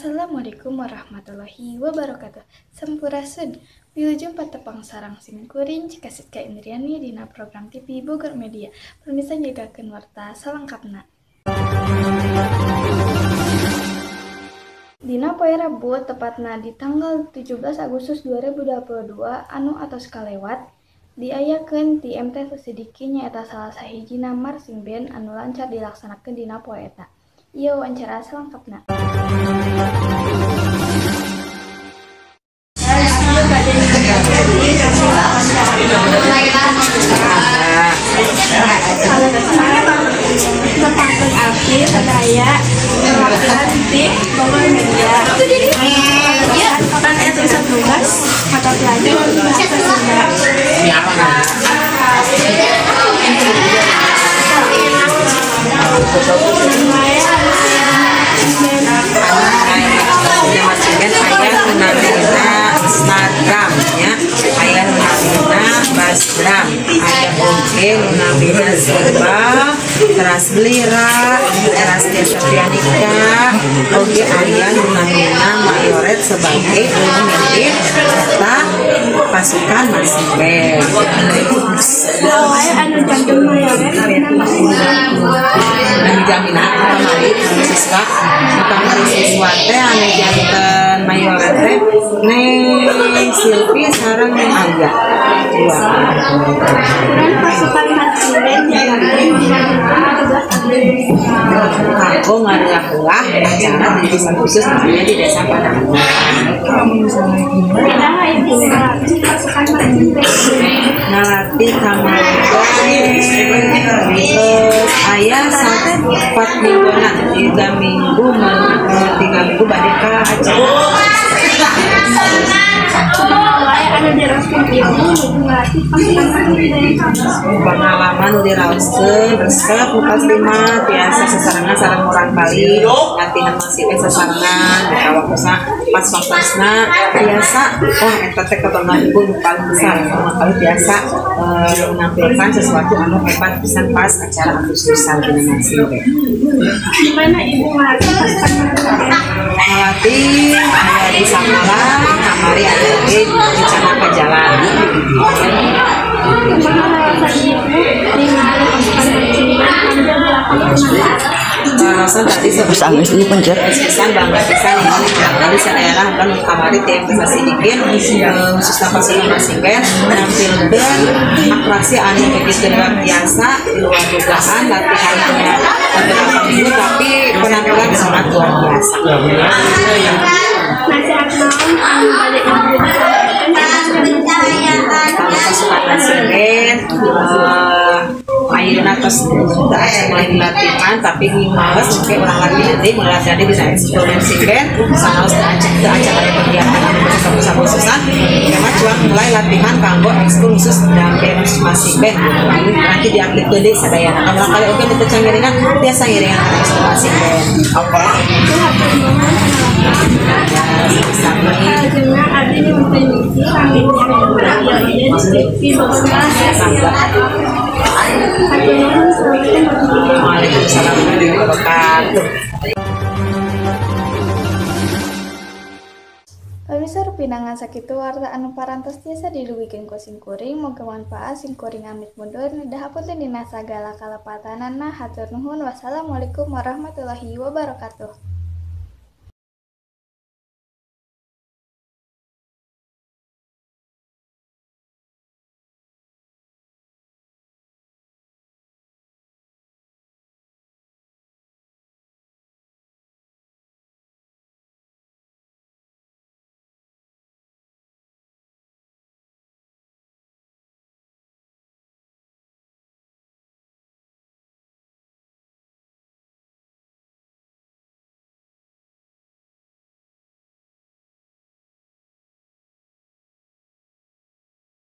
Assalamualaikum warahmatullahi wabarakatuh. Sampurasun. Wilujeng patepang sareng sim kuring Cika Indriani dina program TV Bogor Media. Pemirsa, nyayagakeun warta salengkapna. Dina poe Rabu, tepatna di tanggal 17 Agustus 2022 anu atos kalewat, diayakeun ti MTs Sidiki, nyaeta salah sahijina marching band anu lancar dilaksanakeun dina poe eta. Ieu wawancara salengkapna. Tepangkeun abdi sadaya perwakilan ti Bogor Media. Kan aya tugas mata pelajaran bahasa Sunda. Marching band aya nu namina snare nya, aya nu namina bass drum, aya oge nu namina cymbal, teras belira, teras tiasa pianika, oge aya nu namina mayoret sebagai anu mimpin serta pasukan marching band. Wae anu janten mayoret dina marching band? Anu jamina kamari siswa, kamari siswa teh anu janten mayoret teh Neng Silvi sareng Neng Angga dua. Dan pasukan marching band diayakeun dina dinten 17 Agustus? Kanggo ngarelah-ulah acara 17 Agustus namanya di Desa Panangan. Kumaha ibu ngalatih pasukan marching band? Ngalatih kamari aya 4 mingguan, 3 minggu, 3 minggu bade ka acara. Kumaha wae anu diraoskeun ibu nuju ngalatih pasukan marching band? Pengalaman nu diraoskeun, resep nu pasti mah tiasa sasarengan sareng murangkalih, latihan masih teh sasarengan eta waktosna, pas waktosna tiasa. Wah, eta teh kebanggaan ibu nu paling besar, kali tiasa menampilkan sesuatu anu hebat pisan pas acara Agustusan dina marching band. Gimana ibu ngalatih pasukan marching band? Ngalatih aya di sakola, kamari aya oge di Canaka Jalan. Kumaha rasa ibu ningali pasukan marching band tampil di lapangan manfaat? Rasa tadi Terus angis ini pencet. Pisan, bangga pisan ini kali daerah kan kamari tim sedikit khususnya pasukan marching band menampilkan atraksi anu begitu luar biasa, di luar dugaan. Latihannya beberapa minggu, tapi penampilan sangat luar biasa. Nasihat naon anu bade ibu disampaikan ka pasukan marching band? Kalau pasukan marching band ayeuna tos teu acan mulai latihan, tapi males oke urang latihan deui, mulai latihan deui dina ekskul marching band. Sanaos teu acan aya kegiatan anu khusus khususan karena cuma mulai latihan kanggo ekskul khusus drum band, khusus marching band gitu. Anu nanti diaktifkeun deui sadayana. Kalau kali oge nu teu can ngiringan, tiasa ngiringan kana ekskul marching band. Itu hatur nuhun kana waktosna. Sami. Salajengna abdi nyuhun permisi kangge nyiar ieu di TV Bogor Media. Mangga. Hatur nuhun. Assalamualaikum warahmatullahi wabarakatuh. Waalaikumsalam warahmatullahi wabarakatuh. Pamirsa, rupina sakitu warta anu parantos tiasa didugikeun ku simkuring, muga manfaat. Simkuring amit mundur, hapunten dina sagala kalepatanana. Hatur nuhun, wassalamualaikum warahmatullahi wabarakatuh.